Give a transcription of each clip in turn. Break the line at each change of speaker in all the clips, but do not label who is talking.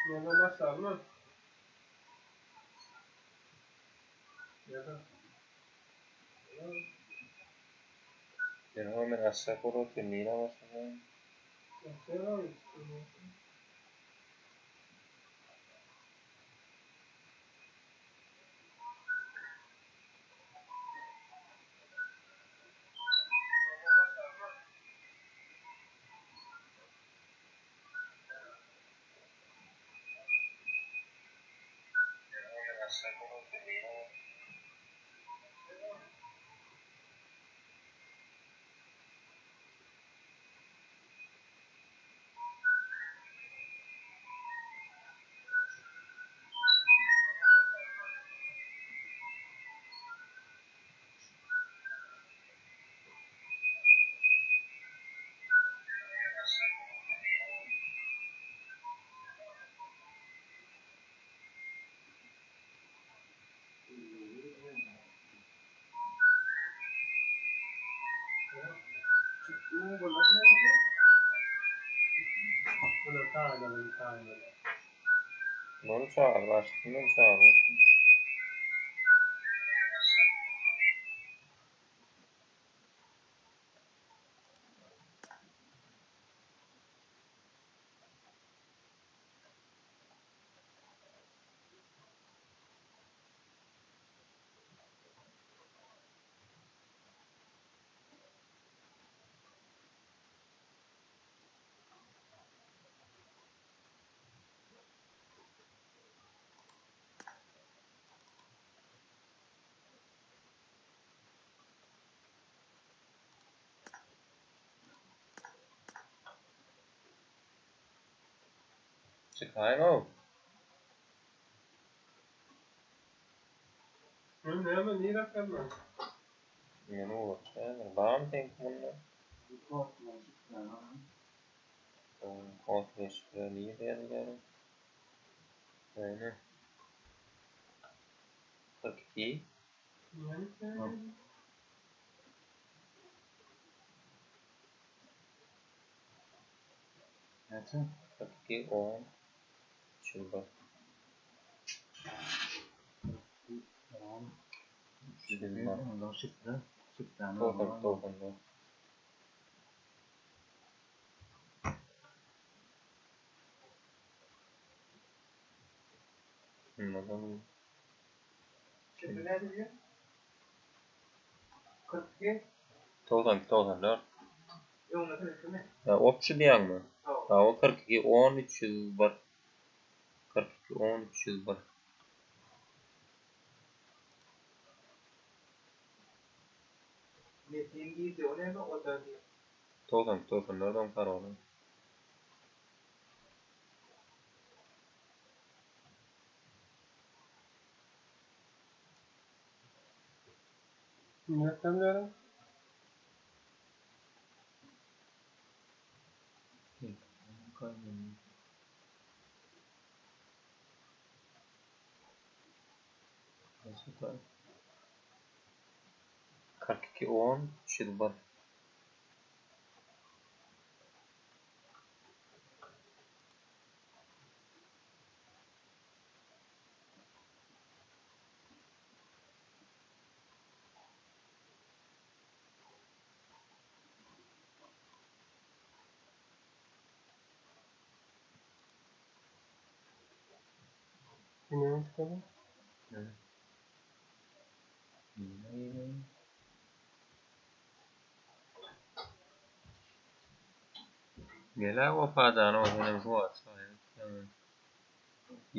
Nereden başlar mı? Nereden?
Men men aşak urup nirä başlaýan? Bunu çağır, başkasını çağır. Olsun. Çıkayım
Näme nire gelme?
Men uğraşayım. Bam denk bunu. Kontrol şifre diýýär. Aynen. 42.
Yani
Näçe?
42 10 301.
10.
301.
Ondan şifre. Şifreni
90 94. Bundan
Şimdi ne diyor? 42.
92 94.
Yok ne mi?
Ya opçu diýýäňmi?
Tamam.
Ha, o 42 10 301. 42 10 301.
Metin giydi o ne mi? O da diyor.
92 94 on paroly.
Nereden diyorum?
Nasıl da? 42 10 301.
Yine çıkalım.
Gel-ä Wepa jana o senem şu wagt çaýy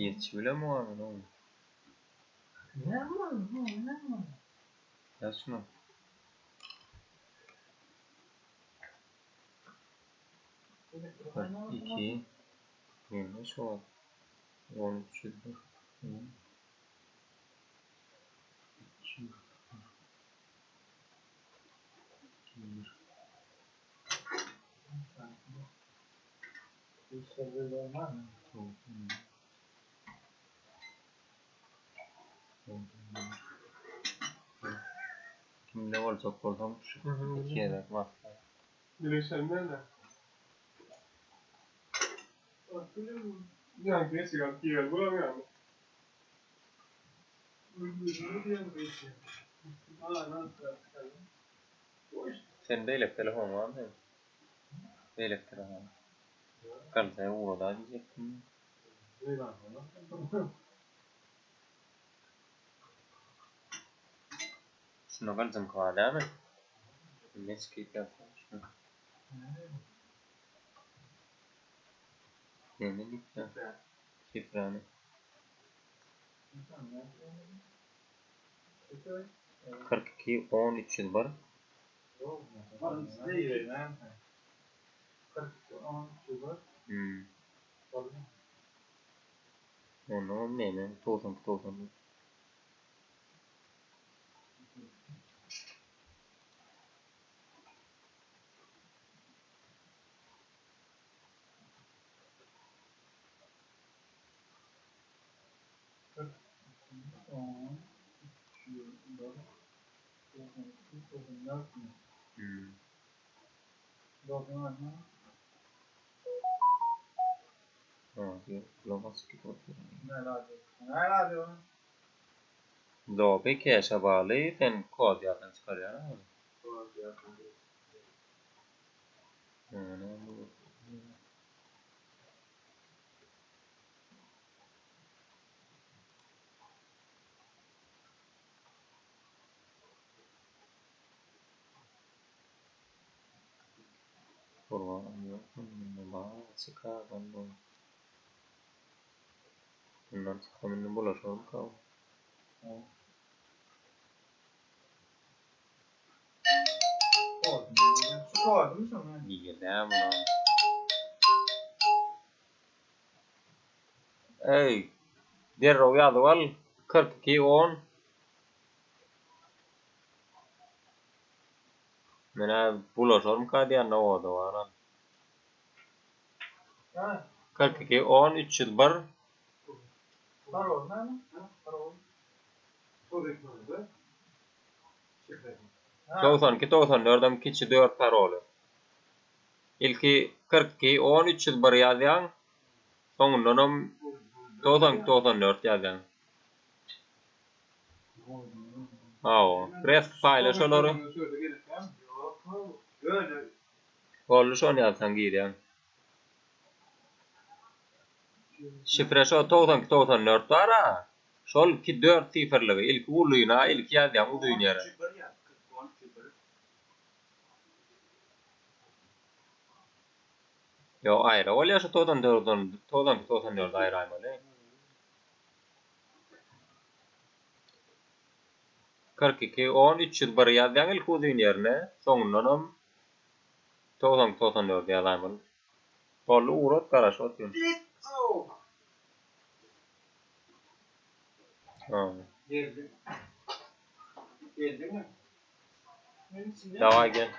Ýetişi bilen mugamyny oň. Ýaz şuny. 42 Mende şu wagt 13 ýüz bir. 301. Kimde boljak bolsam şu iki gezek bassaň.
Birleşen nerede? Yani neyse ya diğer buram yani.
Sen beýleki telefon barmy senin? Beýleki telefon. Galatasaray ugrada diýjekdim. Şunda galjyňky bar dälmi? Ne çykyp ýazsaň şunu. Näme diýipdir? Şifräni. 42 10 301. Hmm. Onda näme? 92 94. Hmm. Ha, diýip, gulak asyp gidip otyr. Doby keşe bagly, sen kod ýatdan çykarýaň. Çykardan bu. Bundan çykam indi bulaşarmyka? Nirde muny? Eý, derrew ýazyp al. 42 10. Men-ä bulaşarmyka diýen oda baran. 42 10 301. 92 94 hem kiçi 4 paroly. Ilki 42 10 301 ýazýaň. Soňundanam 92 94 ýazýaň. Hawa, resk paýlaş olary. Boldy şony ýazsaň girýäň. Şifre şo 92 94 bar-a. Şol iki dört sifrligi ilki ulyna ilki ýazýaň uzyn ýere. Ýok aýra bolýar şu 94-den 92 94 aýraýmaly. 42 10 301 ýazýaň ilki uzyn ýerine, soňundanam 92 94 ýazaýmaly. Boldy ugrat garaşyp otyryn. Daway gel.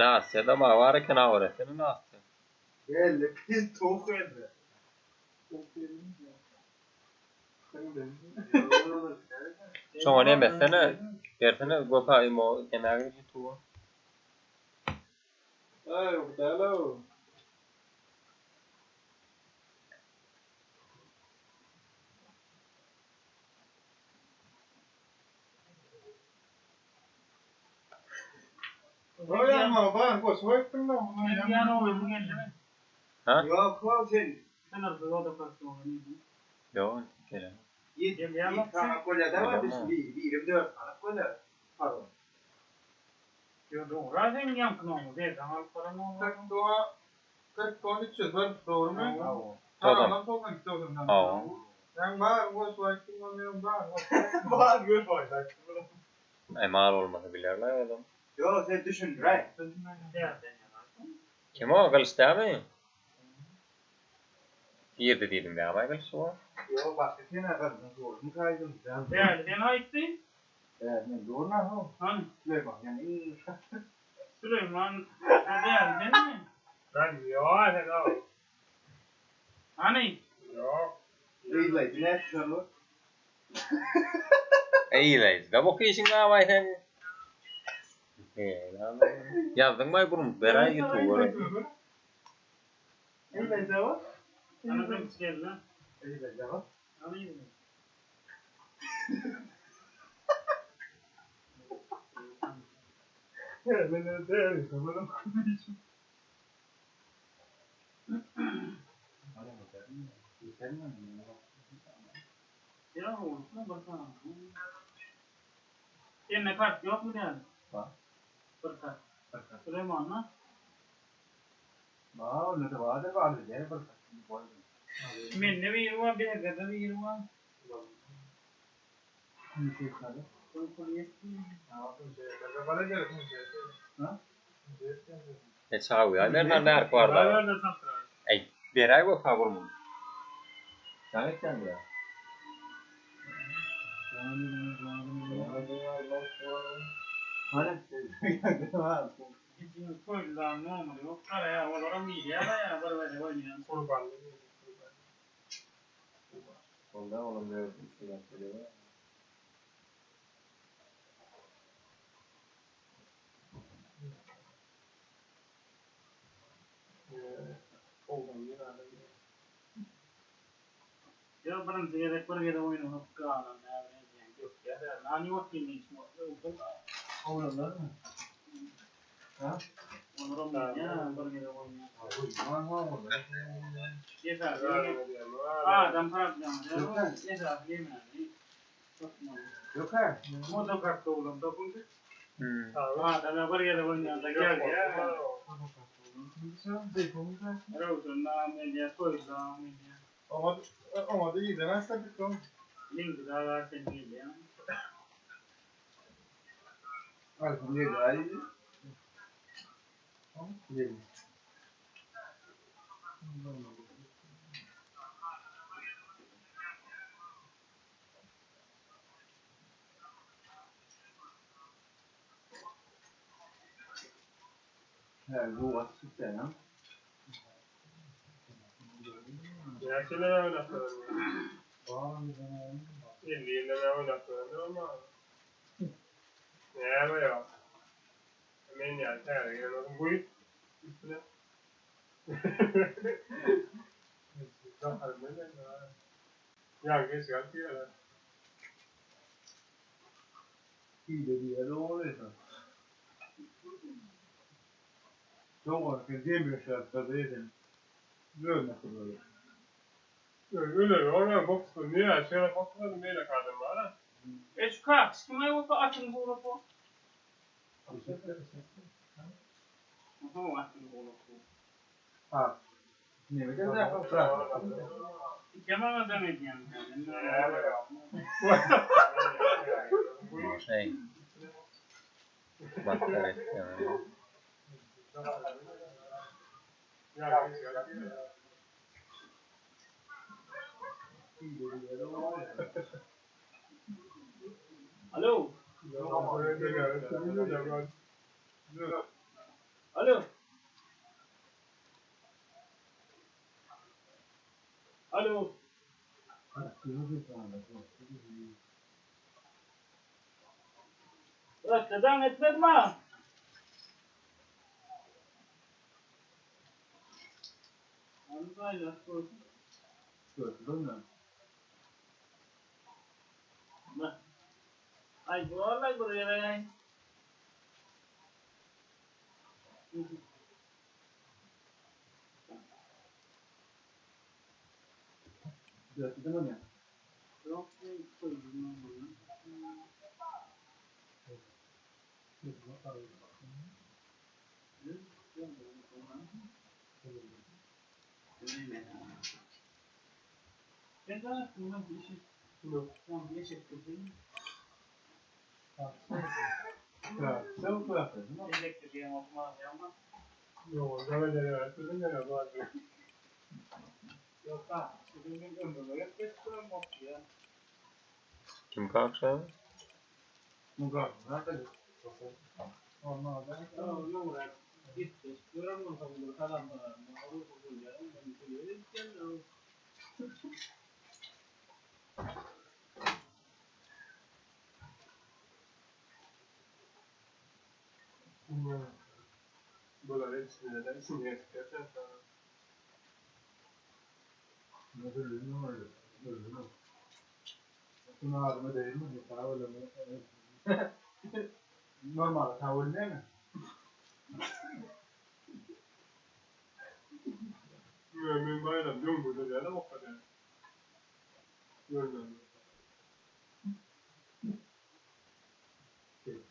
Nastýa-da maňa bar eken habar etsene Nastýa. Şoňa neme etsene, bersene Göka imo demäge ýutuba.
Oýanma, bar, goşup aýtdyň da.
Sen oglum geldimi?
Ha?
Ýok, hol sen.
Sen arka ýolda kalsyn oglum.
Ýok, gelen.
Ýedi sanak bolýar da, 24 sanak bolýar. Pardon.
Ýok, dogry, sen ýaňky nomer berden alyp baran nomer.
42 42 301 dogrymy?
Hawa.
Tamam, 92 90.
Hawa.
Sen bar, goşup aýtdyň, men bar.
Bar, goşup aýtdym.
Ay mal olmasa bilerler oğlum.
Ýok, sen düşündiräý.
Derden ýazarsyn.
Kim o? Gylyç dämi? Girdi diýdim dämi Gylyç o?
Ýok, başga sen agardyň, dogrymy kaýdym.
Derden aýtdy.
Men dogry ho.
Hany?
Süleyman, ýani
Süleyman derden mi?
Ben ýok, sen al.
Hany?
Ýok.
Eýle, ne şonu?
Eýleýdi. Da bu işiň näme sen? Ýazdyň maý burun beräý ýutuber.
Eýle jawap.
Ana sen geldi.
Eýle jawap.
Hany ýüzüň?
Ben de değilim.
Ya oğlum baksana. Sende kart yok mu yani?
Bar.
Bir kart. Süleyman'la.
Ba, ne de var, var da bir.
Men ne bir var, bir de bir var. Pul pul yetmiyor.
E çawy. Ay merdan bärk bar da. Ey beräý wefa burun. Sen etýän ya.
Hani?
Bizim koydular ne olmadı yok. Karaya olaram iyi ya da ya bir böyle oynayan.
Ondan oğlum böyle bir şey yapıyor.
Ya birinci gezek bir gezek oynamak galan ya. Yok ya da nani yok ki ne iş
Oğlanlar mı? Ha?
Olaram ya bir gezek oynayan.
Ha?
Yeter. Adam tarafından ya. Yeter yemeği.
Yok ha.
O da kalktı oğlum da bunu.
Hmm.
Adamlar bir gezek oynayan da gel ya. Rawson medya koydu medya.
Ama ama da iyi demezse bir ton.
Link daha sen gel ya.
Ne gayri? Yedi. Ha, bu açık da ya.
Ya şeyler oynatmadım. 50 yılda ben oynatmadım ama. Ne var ya? Men ya täre gelen bu üstüne. Ya geç geldi ya.
İyi de bir yere oluyor. Çok var, demiyor şartlarda yedim. Görmesin böyle.
Öyle öyle boksu niye şeyler boksu neyle kaldım bana?
E şu kalk, kime yok atın bu bu. Aha atın bu bu.
Ha. Ne mi dedi?
Kemal adam edeyim.
Şey. Bak evet yani.
Ya geç geldi ya.
Alo. Alo. Alo. Öteden etmedi mi?
Gördün mü?
Ay vallahi buraya ay.
Dörtlüden oynayalım.
Yok, koydum. Ben daha bundan bir şey Tamam, bir şey kızım.
Sen bu yapıyorsun.
Elektrik olmaz ama.
Yok, öyle ya. Kızın gene var.
Yok ha. Bugün ömrümü hep geçiyorum ya.
Kim kakşa?
Mugar. Nerede? Olmaz.
Tamam, yok uğraş. Gitti. Göremem bu kalan da. Olur bu ya. Ben bir
Bular hepsini de hepsini yeter.
Nasıl ölüm var? Ölüm. Bunu ağzıma değil mi? Normal tavul değil mi?
Mümin bayram diyorum burada yani o kadar. Görmem.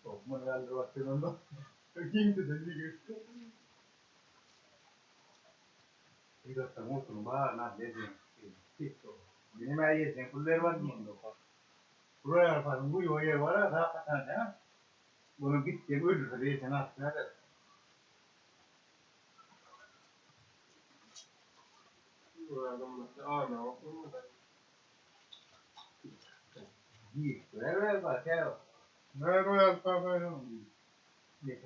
Sokma geldi baktığında. Kim dedi bir Bir dakika olsun bana ne dedim. Benim her yerden kullar var mı? Buraya yaparım bu yoya var ha hakikaten ha. Bunu git de öldür diye sen aslında.
Burada ana okulda.
Bir, ver bak ya.
Ne royal kahve
Ne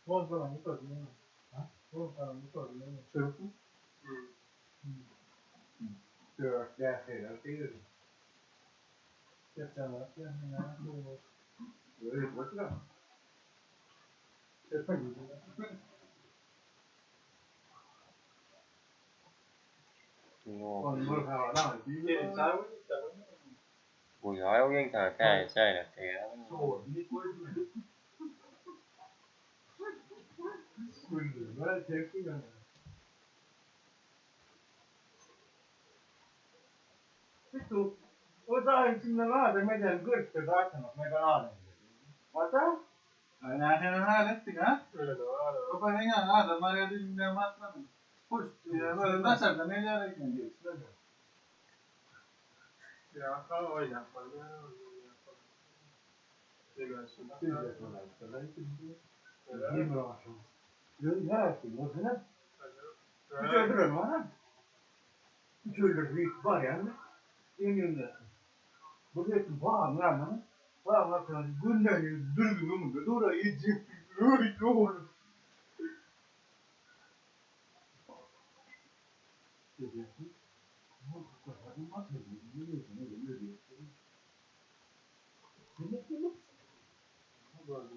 Bol falan bu kadar. Ha? Bol falan bu kadar.
Çocuk mu? Dört, beş, değil. Öyle boşuna.
Yok.
Onlar havadan.
Bu ya o gen ka kai sai la te.
Güldürme, tepki gönder. Itu, o da içinde var demeden gırttı zaten o meydan alem. Vata?
Aynen ettik ha.
Öyle de var.
O ben ne adamlar elinden atmadım. Kuş ya böyle nasıl ne gerek mi
Ya ha o yapar.
Ne Üç öldürür ha. Üç öldürür büyük var yani. Yemin Bu bir var lan. Var lan günden dürbün mü? Dur yiyecek. Öyle olur.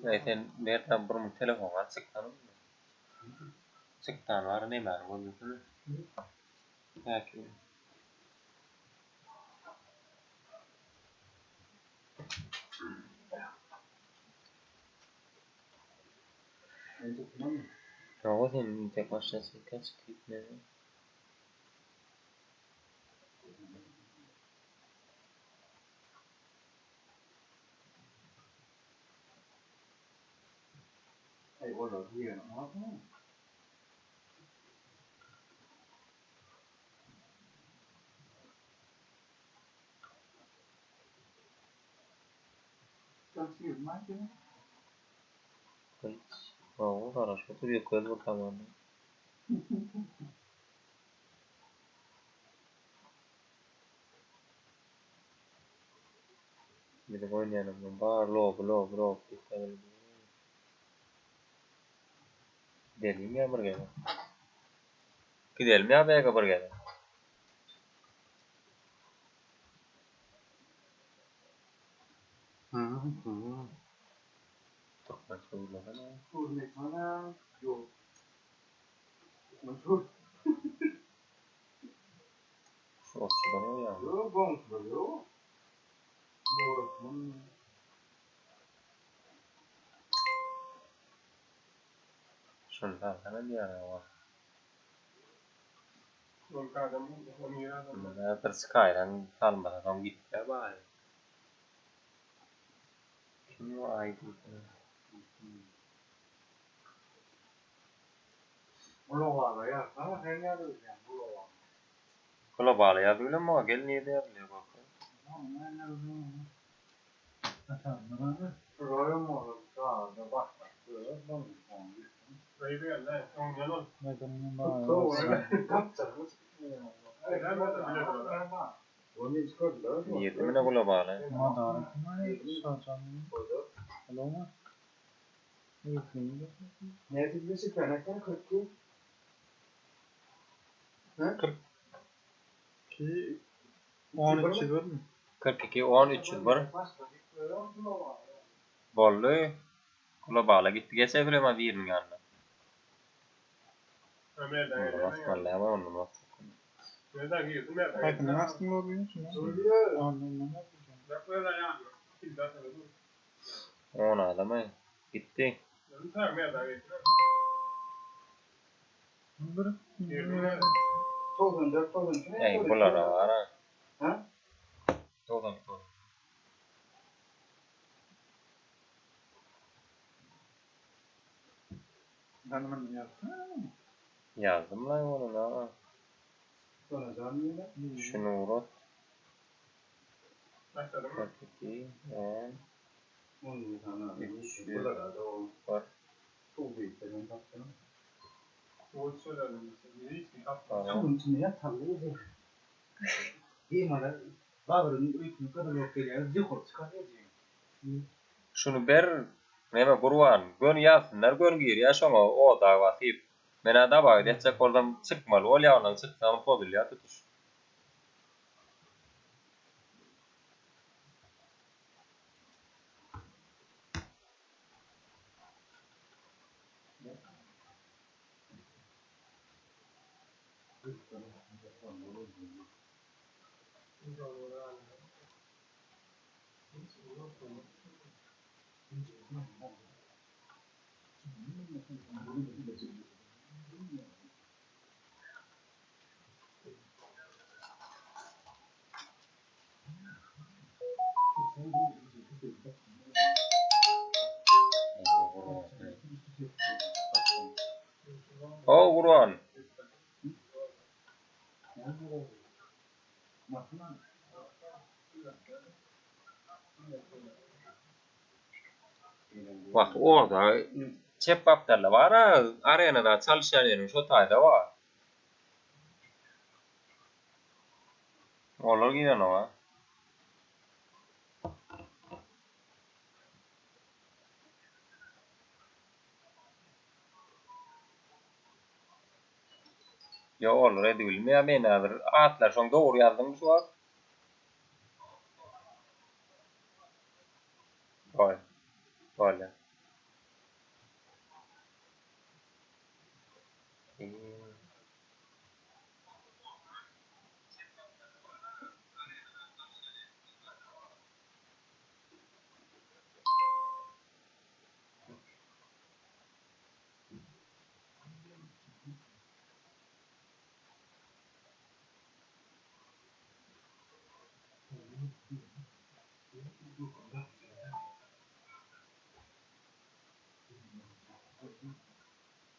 Ya sen nereden burun telefon var çıktan mı? Çıktan var ne var bu bütün. Belki. Ya sen tek başına çık çık ne?
Hey, oğlum, yiyelim.
Hiç. O хорошо. Oturuyor koyalım tamam. Bizim oynayalım. Bar lob lob lob. Gidelim ya bir gezek. Gidelim ya bege bir gezek. Türkmen söylesene.
Örnek bana yok. Türkmen sor.
Otçudan bolýar.
Ýok, goňşular ýok. Boratman.
Şuny salsana diýýär oňa.
Ol adam, o nire adam?
Muny bir Skydan salmasa soň gitýär bary. Kim bu aý diýsene.
Globala ýazsana sen ýazybilýäň globala.
Globala ýazybilen maňa gel nirde ýazylýar görkez.
Şular hem olur çagada başlap görür
Dayı bir gel, soňundan ol.
Nirde mine globala?
Ne çıkan ekran 42.
2 10 301 mi?
42 10 301 Boldy. Globala gitti. Geçe bilem biriniň ýanyna.
Ömer'den
Onda
gel.
basmaly ama ondan basmak.
Nereden girdin? Nereden
Haýsyny
girdin?
bastın boldy şunu? Ondan
Bak böyle yani. Kim daha sana dur.
10 adamy gitti.
Sen nereden girdin?
Bir
Girdin nereden?
94 93
Ey bulara var ha.
Ha?
99.
Ben bunu yaptım.
Ýazdym lan onu ha.
Sonra canlı yine.
Şunu urat.
Başladın mı?
42 10
Onun sana.
Üç,
Buralarda o.
var.
Çok büyük benim baktım.
O söyledim. Hiç mi?
Tamam.
Suwun içinde ýataldy gece. Diýmala bagryň öýkünü kadar yok gelýär, ýokaryk çykar gece.
Şunu ber neme Gurban gön ýazsynlar gön girýär şoňa o da basyp. Men ada bak etjek bolsam çykmaly bolýar ondan çyksam pozulýar tutuş. O Gurban. Bak orada çep baptarla var ha arenada çalışan yerim şu tayda var. Olar giden o. Yo olur edilmiyor men hazır atlar şoň dogry ýazdyň şu wagt. Bol. Bolýar.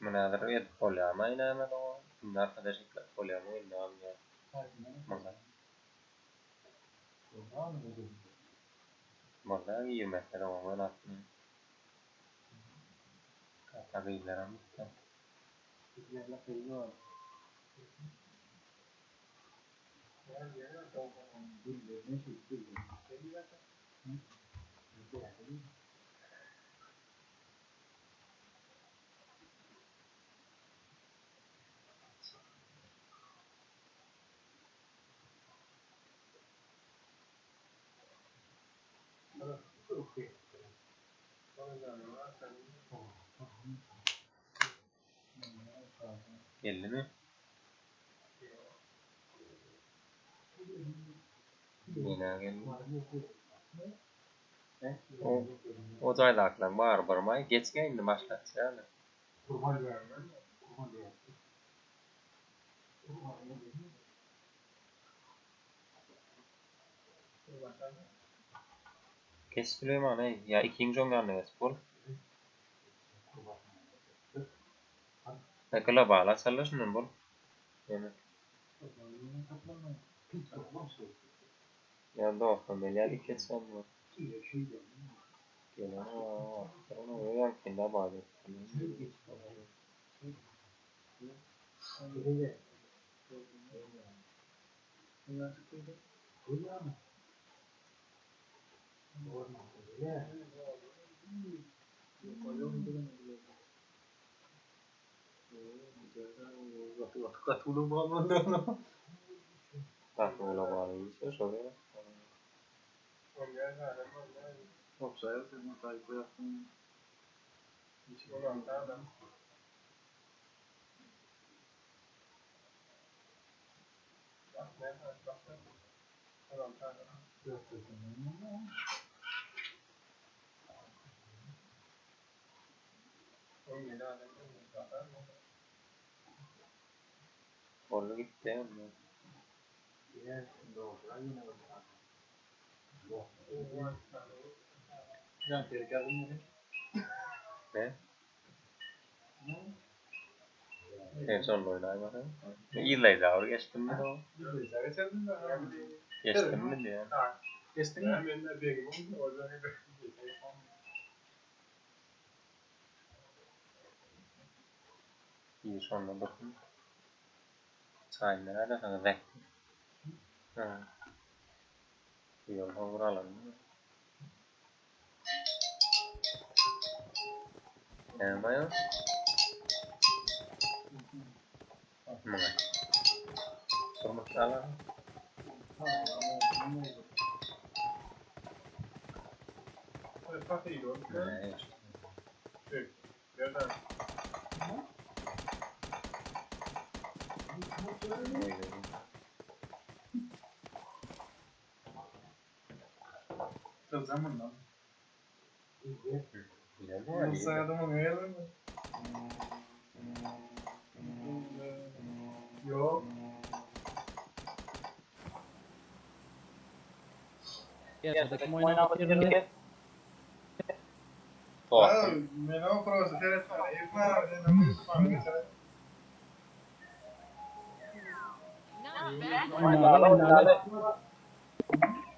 Münazara edip bolýarmy näme o? Kimler arkadaş eklep bolýarmy bilmem ya. Munda. Munda girmekte de oňa atmy. Kata gyzlaram gitdi. Geldi mi? Menä geldi. O, o jaýdakylaryň bary birmaý geçgä indi başlatýarlar. Geç Süleýman eý, ýa ikiň joň ýanyna geçip bol. Ýa global açarlar şundan bol. Ýene. Ýa dostum gelýär diýip geçýän bol. Gelen ýaňkynda bar. Gaty uly baly işe şol ýa. Boldy gitdi onda. Ne? Sen şonda oýnaýmasaň. Yzlaýja bir geçdimmi soň? Geçdimmi diýýän.
Geçdiňmi?
Iyi şonda dursun. Çaýyny näde saňa zähdi. Ha. Ýol howur alan. Näme aýal? Muňa. Durmuş alan. Ne? Ne bu?
Yok.
Dostum.
Men o prosta seyretmem.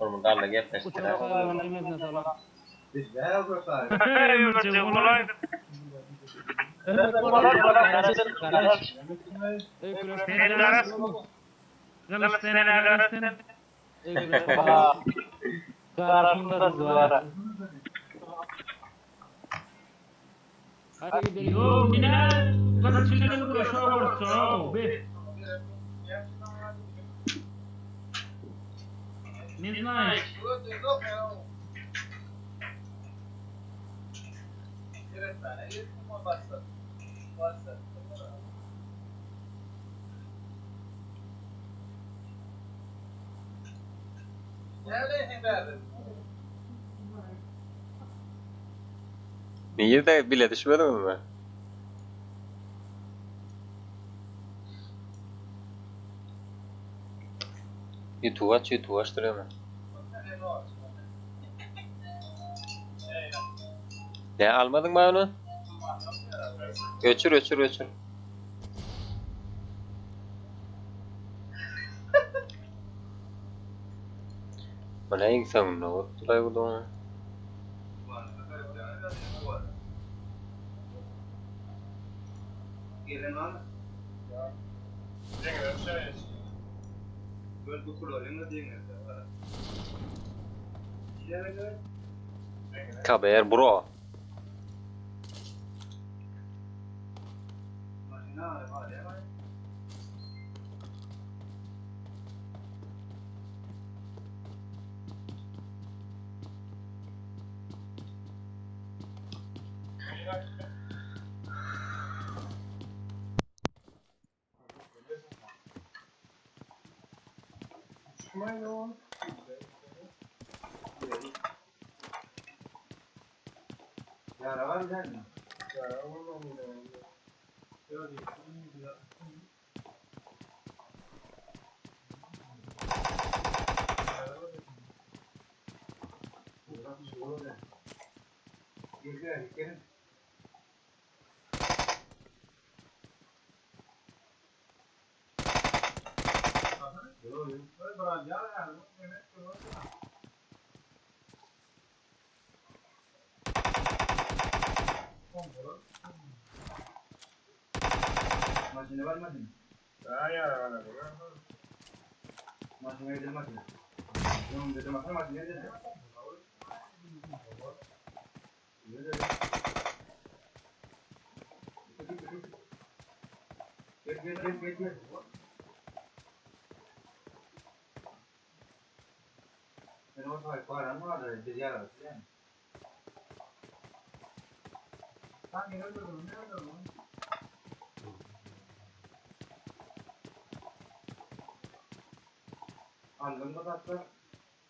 Durmuş alla gepleşdiler.
Не знаешь.
Niye bile düşmedin mi? YouTube aç, YouTube açdyrýar men. Ne almadyň mı onu? Öçür, öçür, öçür. Bu ne insanın ne oldu la bu da? KBR bro.
Ýara bar dälmi?
Ýara bolmaly.
Gel gel. Yok yok.
Biraz yar yani. Yemek yok.
Maşını var maşını.
Ha ýara bar.
Maşını getir maşını. Yok dedim maşını maşını getir. Gel gel gel gel gel. Ben o sahip var ama da bir yer var yani.
Sen ne öldürdün? Ne öldürdün?
Aldım da tatlı.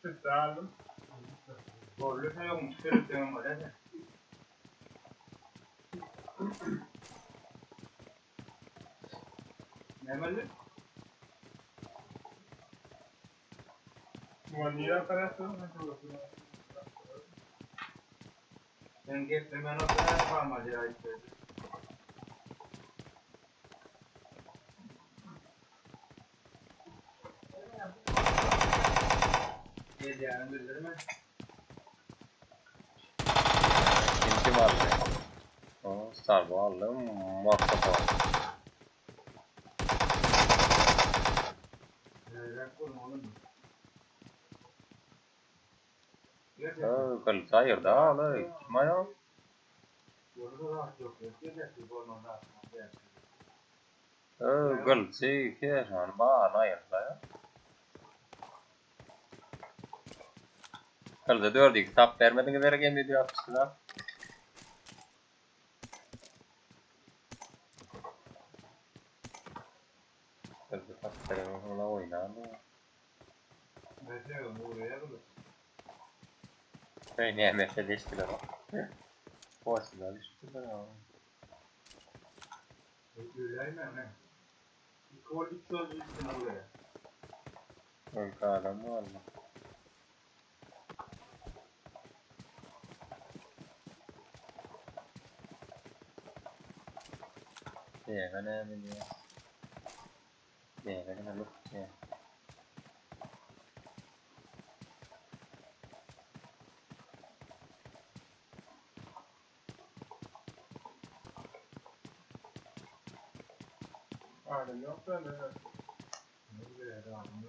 Süt aldım.
Borlu şey yokmuş. Sürüp demem var ya. Ne böyle?
Muňa niye parası?
Sen git hemen o kadar parmağı ya işte. Gel yani bildirme.
Kim kim aldy? O, Starbo aldy, Moksop aldy.
Renk olma oğlum. Gel
Ö, gylyç aýyrdy aly. Kim aýa?
Orada rahat yok. Gel gel bu olmaz rahat. Gel.
Ö, gylyçy keşan baryny aýyrdy aýa. Gylyja 4-2 tap bermediňiz gerek M762-da. Gylyja tap beren ola oýnardy.
Ben şey oraya bulur.
Öý näme deşdiler o. Boşlar düşdüler o.
Öyle mi ne? Kol üç yol üstüne buraya.
Öňki adam barmy? Näme näme diýýär? Näme näme diýýär?
Adam yok da ne?
Buraya da aldım.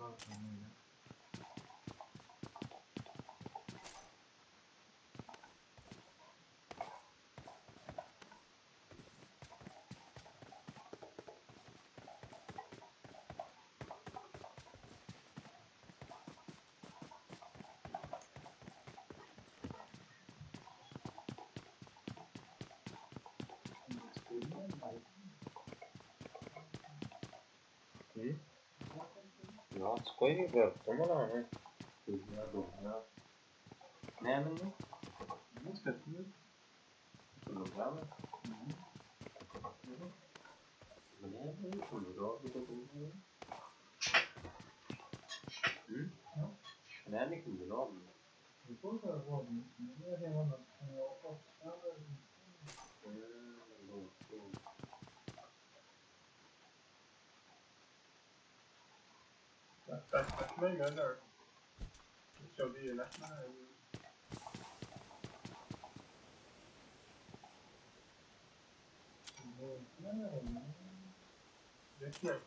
Hı? Ya skoý görüpdim olany. Dünya dünya. Näme bu?
Ne çıkarttın?
Kullanma. Bu ne? Bu ne? Hı? Näme kim bu?
Bu da bu. Ne diýen o?
Taşmayın öyle. Çok iyi lan. Geçme.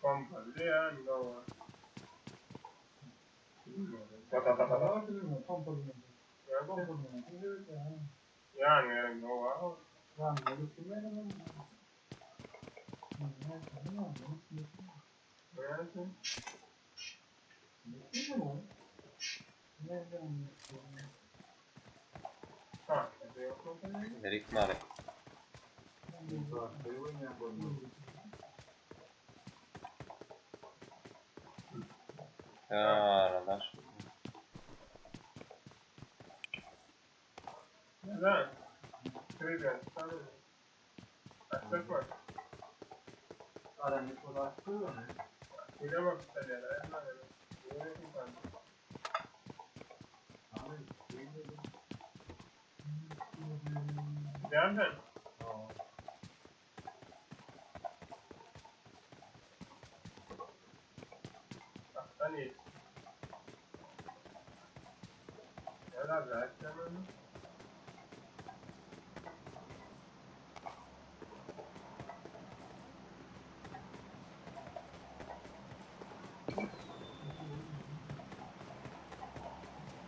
Pompaly yani o. Yani yani o var. Yani. Ha, yok mu?
Erik mary. Aradaş.
Neden? Kredi. Açacak mı?
Aran kolay.
Hile bak İtalya'da. Nereden? Aslan iyi. Herhalde açacağım.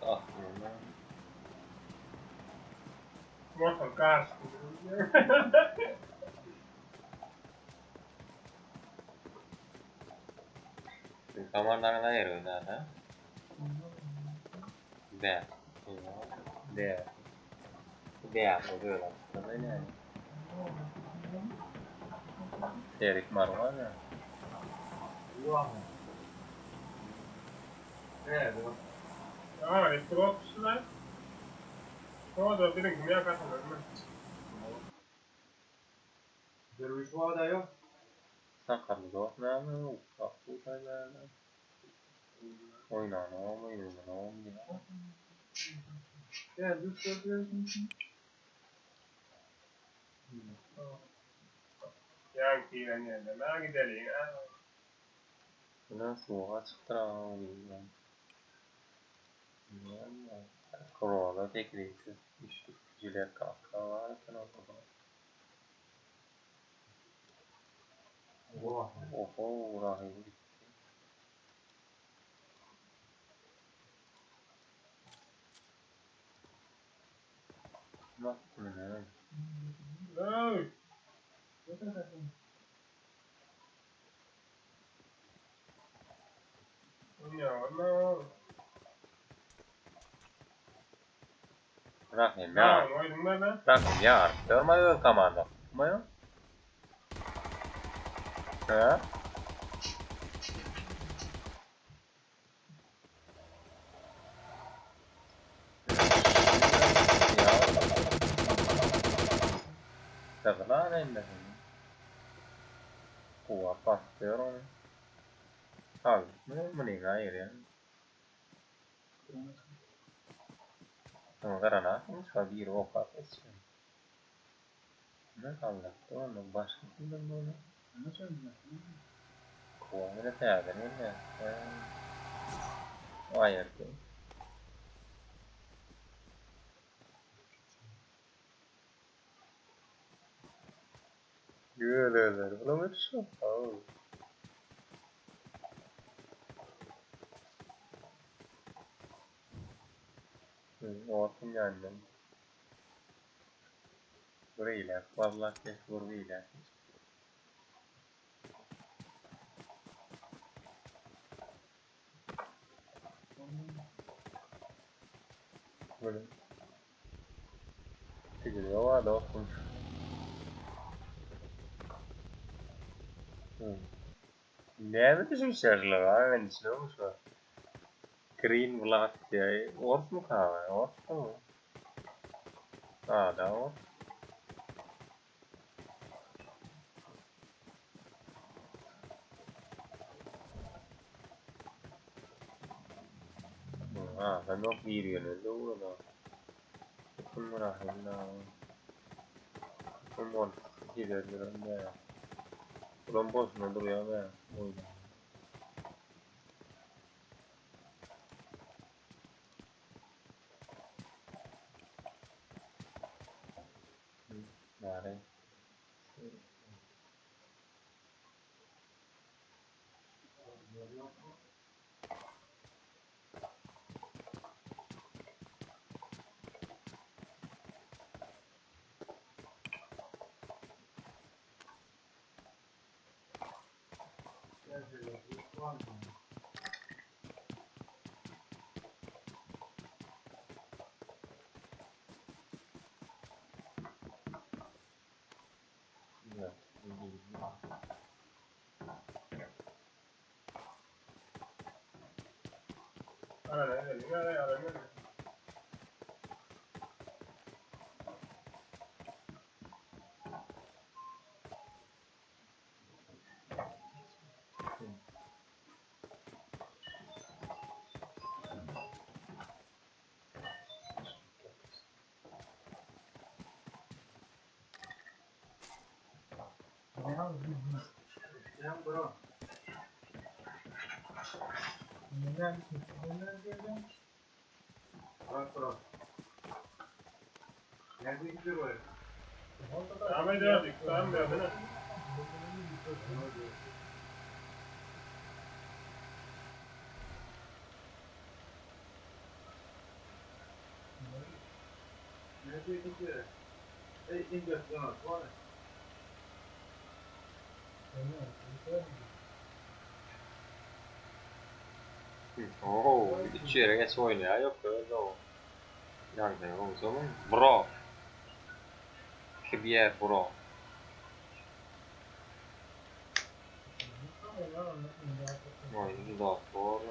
Ah lan.
Mortal Cars.
Kamarlarına yer oynar ha. B. D. B oluyor aslında yani. Serik Marwan ya.
Evet.
Aa, elektro lan. O da birin kimya katılır mı?
Derviş var da yok.
Sakarlı dost ne mi? Ufak bu da Oynanam, oynanam ya.
Gel dur dur.
Ya ki ben yerden. Ha gidelim. Ha.
Buna soğuğa çıktıran Korona tekrisi. Üçlük jilet kalka var. Oho, rahim gitti. Bak ne?
Ay. Ya no.
Rahim ya.
Ya, oydun ben.
Rahim ya. Görmedi öz komanda. Mı? Ha? Ya. Dağlar ellerini. Kuva bastıyor onu. Al, bunu ne hayır ya. Ama garana, şu bir ok atıyor. Ne kaldı? Onu başka kimden bunu?
Ne söylüyorsun?
Kuva ne täze ne? Hayır. Gülüyorlar. Bulamıyorsun. Oh. Orkun geldi. Burayla, vallahi geç burayla. Böyle. Tigri var da okun. Näme düşünüşlerler var? Ben düşünüyormuş var. Green Black diye. Ork mu kahve? Ork mu? Ha da ork. Ha ben yok bir yönünde uğradı. Kim rahimna. Kim on gidiyor ne? Ulan boşuna duruyor be. Oyun. Yani. Evet.
Alana geldi. Alana alana geldi.
Sen bro. Bak bro. Nerede gidiyor o herif?
Tamam hadi. Tamam ya. Bana.
Nerede gidiyor? Ey indir sana. Var.
Oo, üç ýere geç oýnaýar ýok öyle o. Ýagdaý bolsa Bro. Kibier bro. Oýny doktor.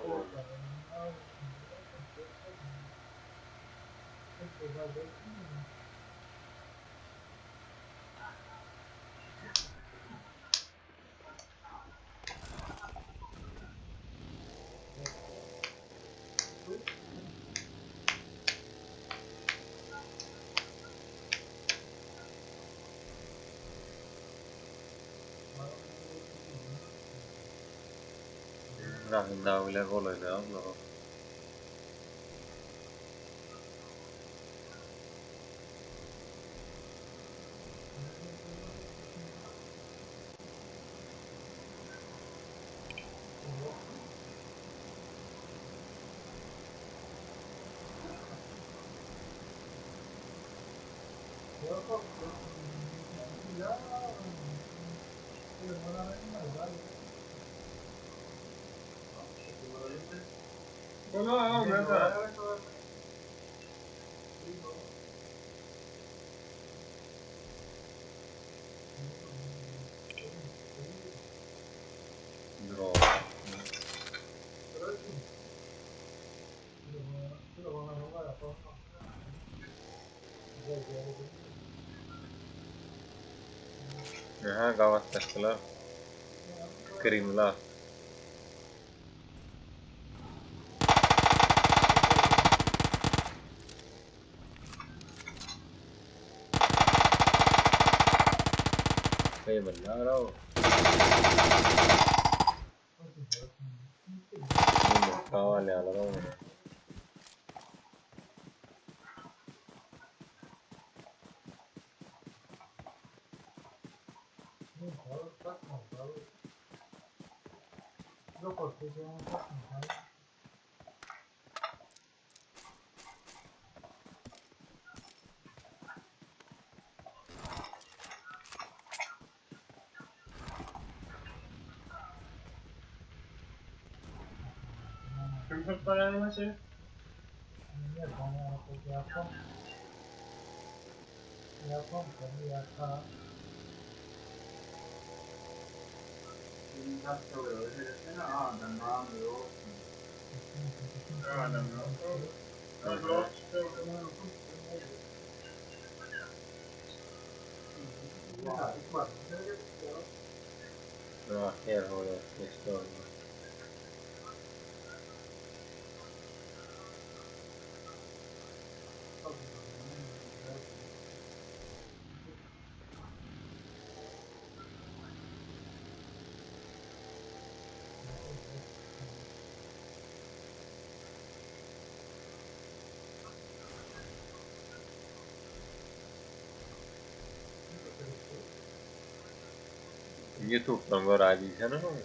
Rahim dawile golaýlar abla.
Bana al mesela.
Bro. Aha, gavatlaşdylar. Krimlar. Eyvallah, bravo. Kavalyalar olmadı.
Kim tutmayan maçı? Adam yok. Ha, bro çıktı.
Ah, her hol geçti oldu. YouTube'dan göräýdiňsene onu.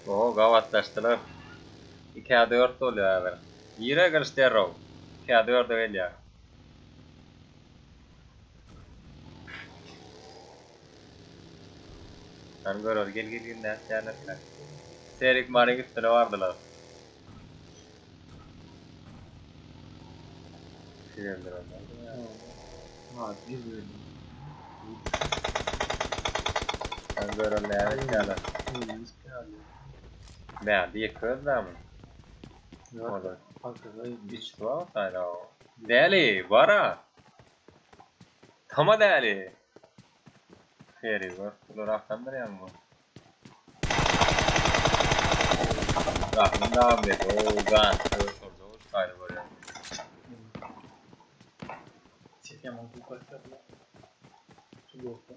Oo, gavatlaşdylar. 2'ye 4 bolýar häzir. Ýere girişdi row. 2'ye 4 gelýär. Sen görür gel gel gel nätýärler. Serik marik üstüne bardylar. Geldiler onlar.
Ha, bir bölüm.
Sen görür nätýärler. Bärde ýeke özi dämi? Olar. Üç var gaýra. Däli, bara. Tama däli. Feri gör. Bular akdandyr ýaňy bu. Rahman da abi. Oo, gan. Gaýra görýän.
Çekemem bu kaçarlar. Şu bolsa.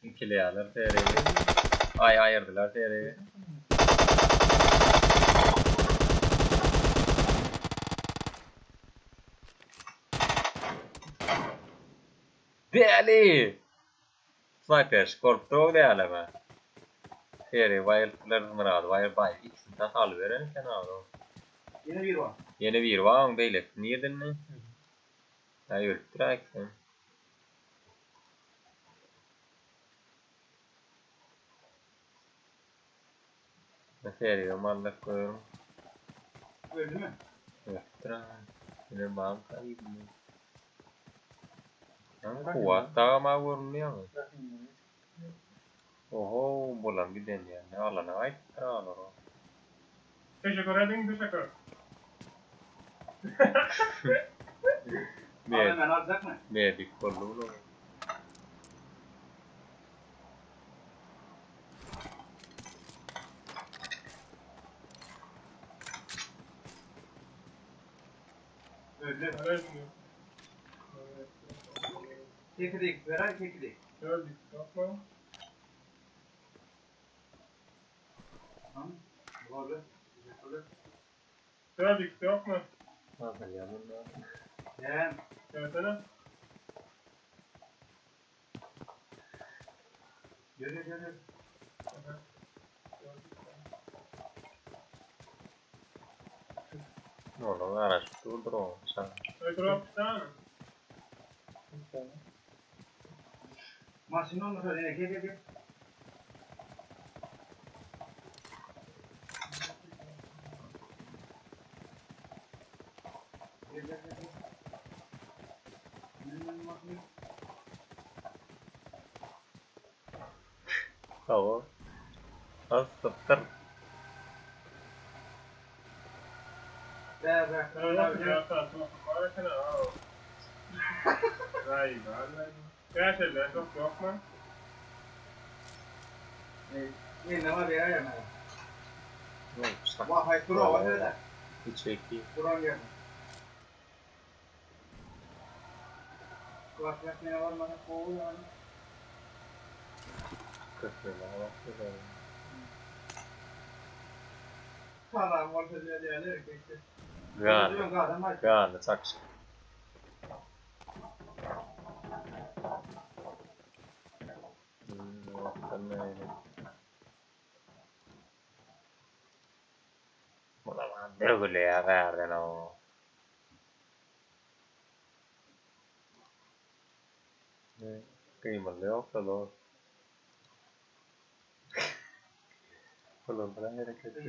İkileýärler Feri'yi. Ay ayırdılar Feri'yi. Däli! Sniper korktu däli be. Feri bayılttılar Murad bayıl bay ikisini tas alıveren sen abi.
Yine bir var.
Yeni bir var beýleki nirden ne? Ya ölüpdür ikisi. Feri'yi mallak koyuyorum.
Öldü mü?
Ölüpdür ha. Yine bağım kaybı. Lan kuwat dagama görünýär mi? Oho, bulan giden yani. Alana aýtdyr alar o.
Teşekkür edin teşekkür.
Med,
Hemen alacak mı?
medik boldy bular.
Öldü.
Arayın.
Çekirdek. Veren çekirdek.
Gördük. Yapma.
Tamam. Doğru. Teşekkürler.
Gördük. Yapma.
Nasıl ya bunlar?
Gel.
Gelsene.
Gel gel gel.
Ne olur araç durdur o. Sen
Drop tamam.
Maşın olmasa yine gel gel gel. Gel gel gel. gel. Gel, gel, gel.
Tamam. Az sıptır.
Be be.
Evet, ya tamam. Barakana. Vay vay. Gerçekten çok yok mu?
Ne ne var ya ya.
Ne olmuş lan?
Vay kura var öyle.
Hiç eki.
Kuran gel. Kulak ne var bana kovu yani.
Köprüler bak.
Salam var öyle yani.
Gani. Gani çakışık. Buna dögülýär bärden o. Ne? Kıymalı yok da doğru. Ulan bana hareket yok.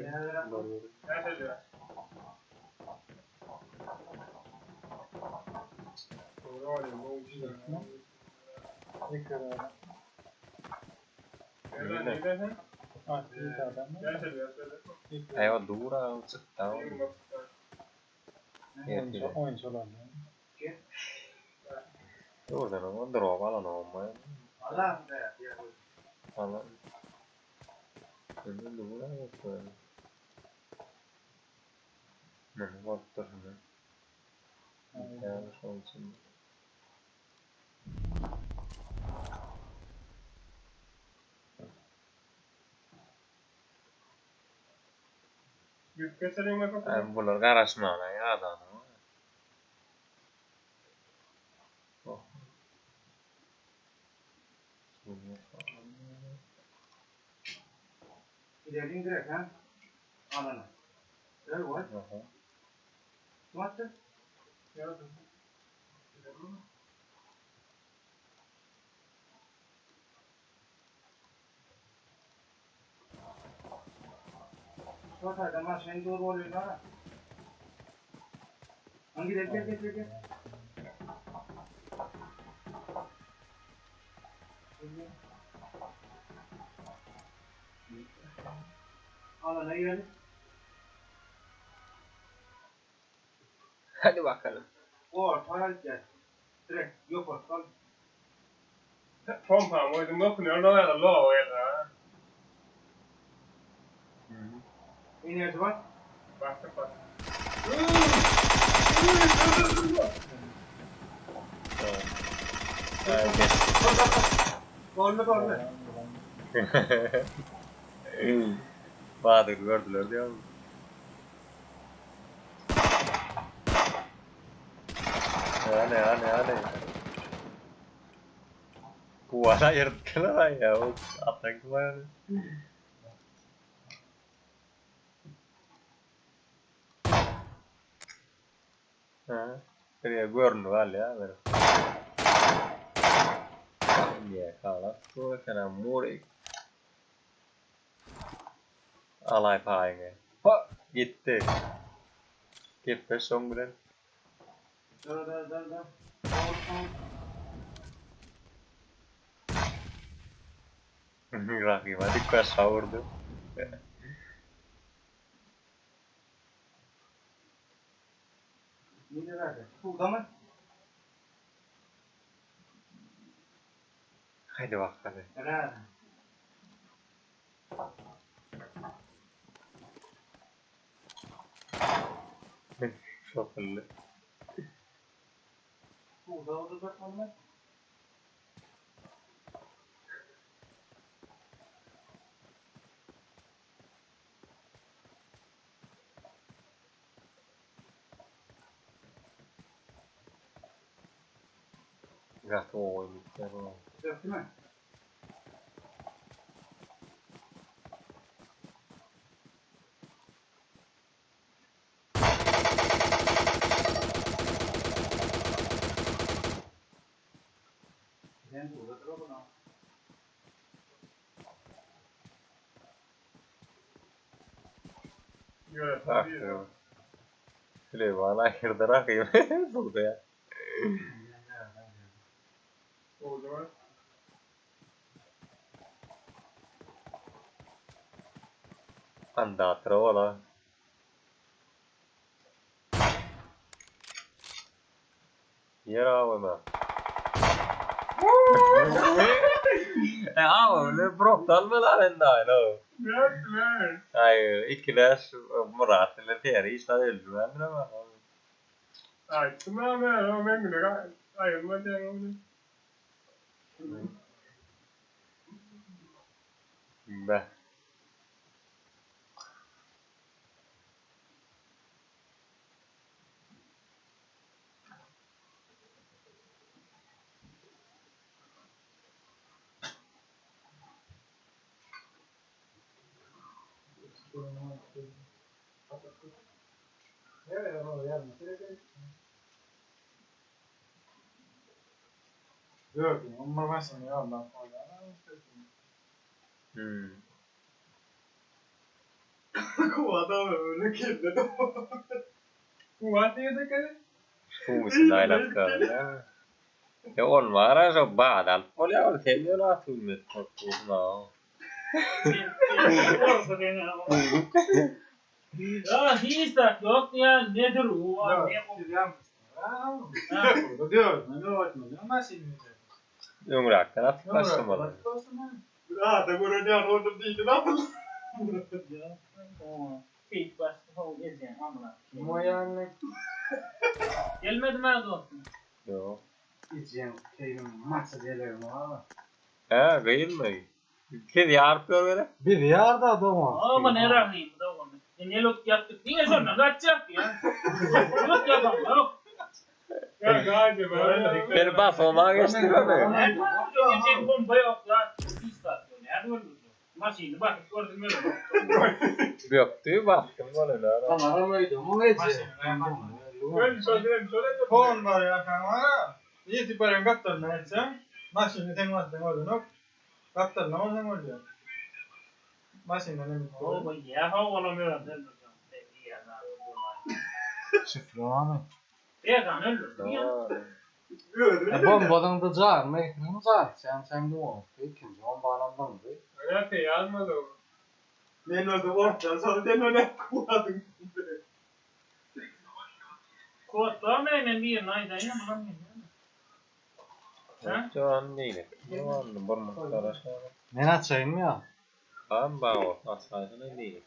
Doğru.
Gerçekten. Doğru oluyor, bu işte.
Ne kadar?
Nereden gidersen?
Artık bir adam.
Gerçekten.
Eyvah dura çıktı.
Oyuncu, oyuncu olan.
Oradan ama drop alan olmayan.
Allah be.
Alan. Şimdi dura yok böyle. Ne baktır ne? Yanlış olsun.
Yük keselim bakalım.
Yani bular garaşmana ya adamı. Oh.
İlerleyin direkt ha. Alana. Evet var.
Aha.
Kim attı?
Gördüm.
Şu maşın doğru oluyor ha. Hangi gel gel gel gel.
Alana girelim.
Hadi bakalım.
Orta gel. Direkt ýokardan.
Pompa goýdum dokunuyor da ya lo ya.
Enerji var.
Bastık bak.
Gorly gorly.
Bahadır gördüler diyor. Hadi hadi hadi. Kuvara yırttılar ya. O atak var. Ha. Bir görünü var ya böyle. Ya kalas bu kana murik. Alay paýyňy. Ha, gitdi. Gitdi soň bilen.
Da da da da.
Rakyba dikkat savurdu.
Neydi zaten? Burada mı?
Haydi bakalım.
Helal.
Şokullu.
Burada olacak onlar.
Gaty oýun gitdi.
Dörtlü mü? Sen burada dur oğlum.
Göre
Bak. Süleyman ayırdı rakyba. Burada ya.
O zaman.
Andatra ola. Yer awama. E awamly brokdan mı lan endi aýla?
Ne ne?
Ay ikiler Murat ile Teri işler öldürendir ama.
Ay tamam ya o ben bile ayrılma diye onu.
Be.
Evet, o yardım. Gördüm. Onlar başını ya Allah.
Hmm.
Bu adam öyle kirledi.
Kuvat diye de kere.
Husin aýlap galdy. Ya on var aja badal. Ol ya ol sen ýöne atylmy korkma.
Orsa beni ama. Ya hiç de yok ya nedir o ne o.
Burada diyor. Ne var? Ne maşini?
Öňräkden atyp başlamaly.
Ha da görünüyor orada değil ne yapalım?
Ya. Keyif başka o gezeceğim amına.
Moyanlık.
Gelmedi mi dostum?
Ýok.
Gideceğim keyfim maça gelirim ama.
Hä, gyýylmy? Kez ýaryp gör bere.
Bir ýarda doma.
Ama ne rahim da onu. E ne lot yaptık? Niye sonra kaçacak ya? Yok yapam yok.
Ya gazi ben.
Beni bas olmağa geçdi mi?
Nerede öldürecek bomba yok lan. Hiç tatlı. Nerede öldürecek? Maşini bakıp gördüm öyle.
Ýokdy, baktım bolar.
Tamam öyle mu gece?
Ben söyleyeyim söyleyeyim.
Fon var ya kanka. İyi tiparın kaptanına etsem. Maşini sen varsın oradan ok. Kaptanına oradan oluyor. Maşini ne bitti?
Oğlum ya ha olamıyorum.
Şifre mı?
Began öldürdü ya.
E bombadan da car mı? Ne car? Sen sen de o. İkinci bombadan da
Ne yazmadı o.
Men orada ortadan sonra sen öyle kuladın.
Kod bar mı men birini aýdaýyn bulam men.
Jowan değil. Jowan bir mukdar aşağı.
Men açayım ya.
Tamam bağ Asaýsyna değil.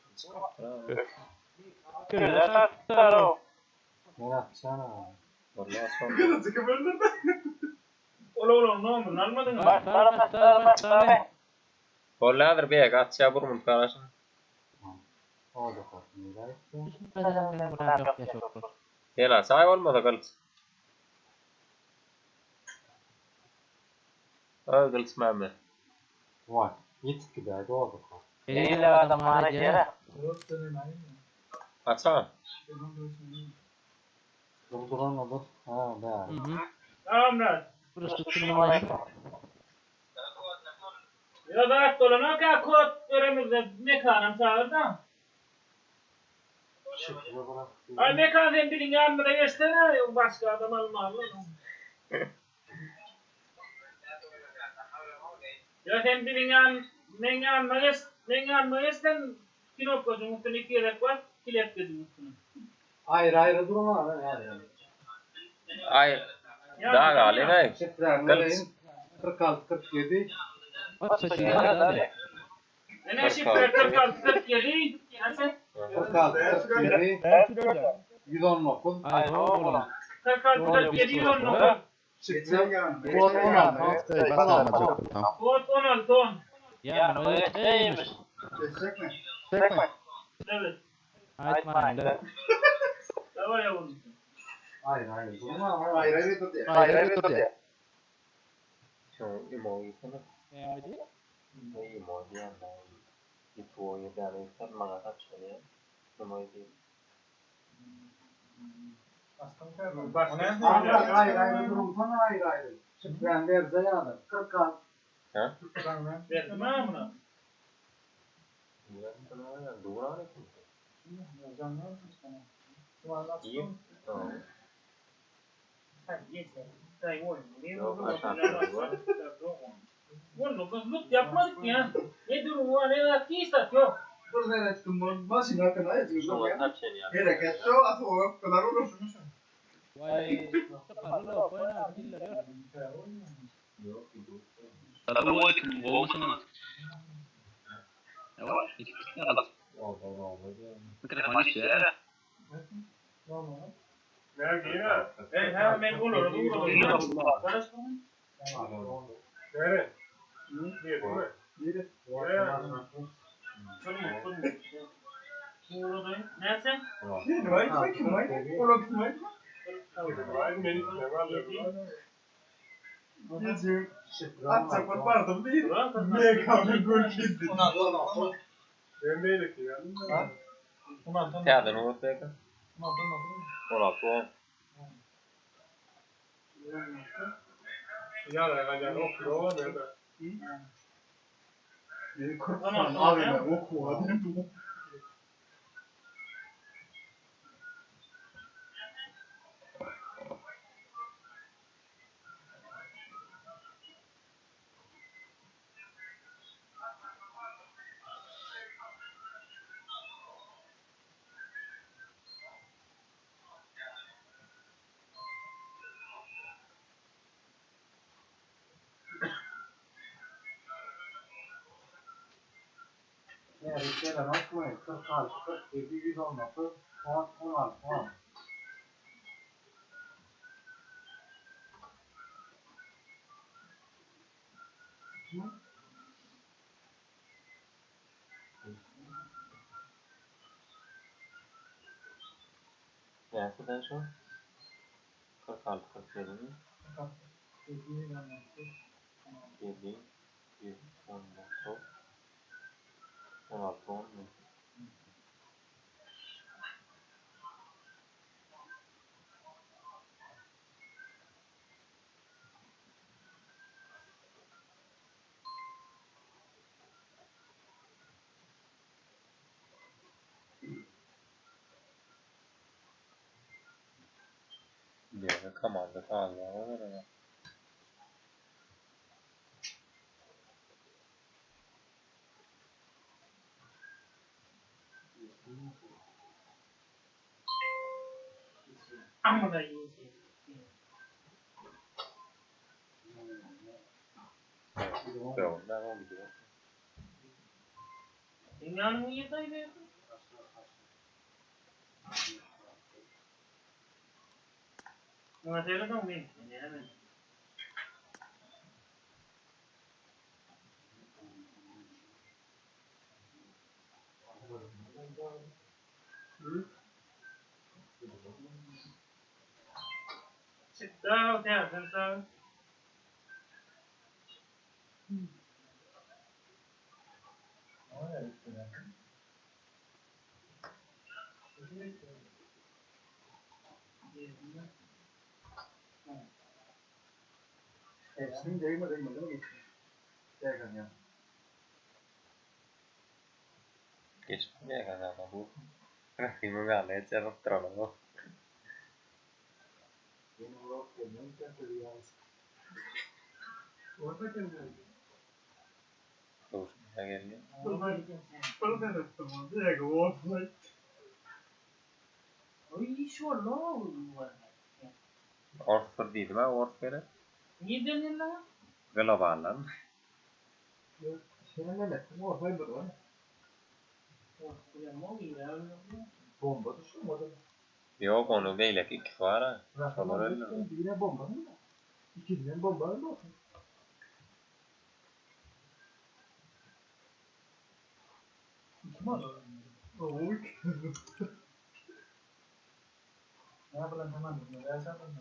Men açsana.
Vallahi son.
Kılıcı kim öldürdü?
Ola ola nomuryny almadyň.
Bolladyr bek atça bir mukdar aşağı.
O da korkmuyor.
Hela say olmasa gylyç. Ö gylyç mämme.
Vay. Yetip giderdi o da kork.
Açan.
Durduran olur. Ha be.
Tamam lan. Ya da dolana ka kod göremizde mekanım çağırdı.
Şifre bırak.
Ay mekan sen bilin yanına geçsene başka adam alma lan. Ya sen bilin yan men yanına geç men yanına geçsen knopkacın üstüne iki gerek var kilepkacın üstüne.
Ayrı ayrı durma. Yani.
Ay daha gali ne?
Şifre
Gylyç.
nereyim? 46 47.
Ne şifre 46 47 ya sen
46 47 119.
46 47 119
Şifre kod 16. 16.
kod 16 10.
Geçecek mi?
Evet. Tamam yavrum.
Ayrı ayrı durma.
Hayır hayır dur ya.
Şu imo ýesene. Ne imo diýen da. Ito ýedäni sen maňa tapşyrýar. Imo diýen.
Ayrı ayrı ayrı durumsan ayrı ayrı. Şifren verse yani. 46.
Ha?
Verdim ha bunu.
Ýa duran eken. İyi. Tamam.
Hadi yeter. Dayı oğlum.
Yok, aşağı var.
Oğlum kızlık yapmadık ya. Ne durum var ne var ki istat yok.
Dur nereye çıktın bu? Maşın hakkında ne
Şoňa
çıkıyor?
tapşyrýar.
Hereket şu atı o kadar olur.
Nerede yine?
Hey he ben olur olur.
Nere? Niye değil mi?
Yürü.
Ne sen?
Kim var? Kim var? Oğlum kim var?
Ay beni ne var?
Geçiyor.
Şifre
Atsak
16.
vardım değil. Ne kaldı gol gitti.
Ben değilim ki ya.
Täzeden urup bek. 16 10.
Ya da yani okuyor nerede?
Beni korkutma abi ben oku hadi.
Yani gelen okmayın. 46 47 119 10 16 10.
Näseden şu? 46 47 mi? 7 119 16 10 mu? Diýen komanda sağlaýar.
Amına yiyeceğim.
Döwüm ben o gidiyor.
Dünyanın yedaydı. Buna söyledim mi? Ne hemen. Çıktı, tersin sen.
Hepsini değme değme değil mi geçti? Değgan ya.
Geçmeye kadar da bu. Rahimim ýaly çarpyp duralım.
Yeni blok gelmiyor. Sen de yalnız.
Orada kendini.
Duşmaya geldi.
Bir sen ettim onu. Direkt olsun.
Oy şu lo var.
Orsur diýdim ha, ors gerek.
Niye dedin lan?
Globallan.
Senin ne ettin? O öldür lan. Bomba düşürmedi.
Yok onu beýleki ikisi var ha. Şolar öldürdü.
Birine bomba mı? İkincinin bomba mı?
Kim aldı? Oy. Ne yapalım tamam. Ne yapalım?